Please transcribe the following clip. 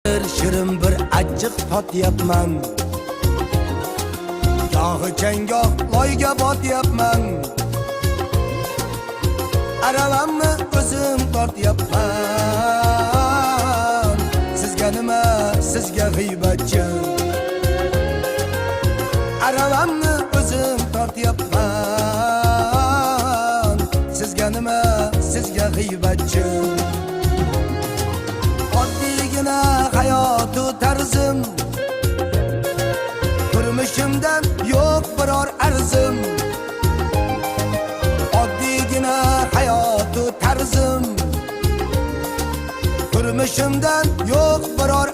Shirin bir achchiq totyapman. Gohi changoh loyga botyapman. Aravamni o'zim tortyapman. Sizga nima, sizga, g'iybatchi? Aravamni o'zim tortyapman. Sizga nima, sizga, g'iybatchi? Oddiygina hayotu tarzim, turmushimdan yo'q biror arzim. Oddiygina hayotu tarzim, turmushimdan yo'q biror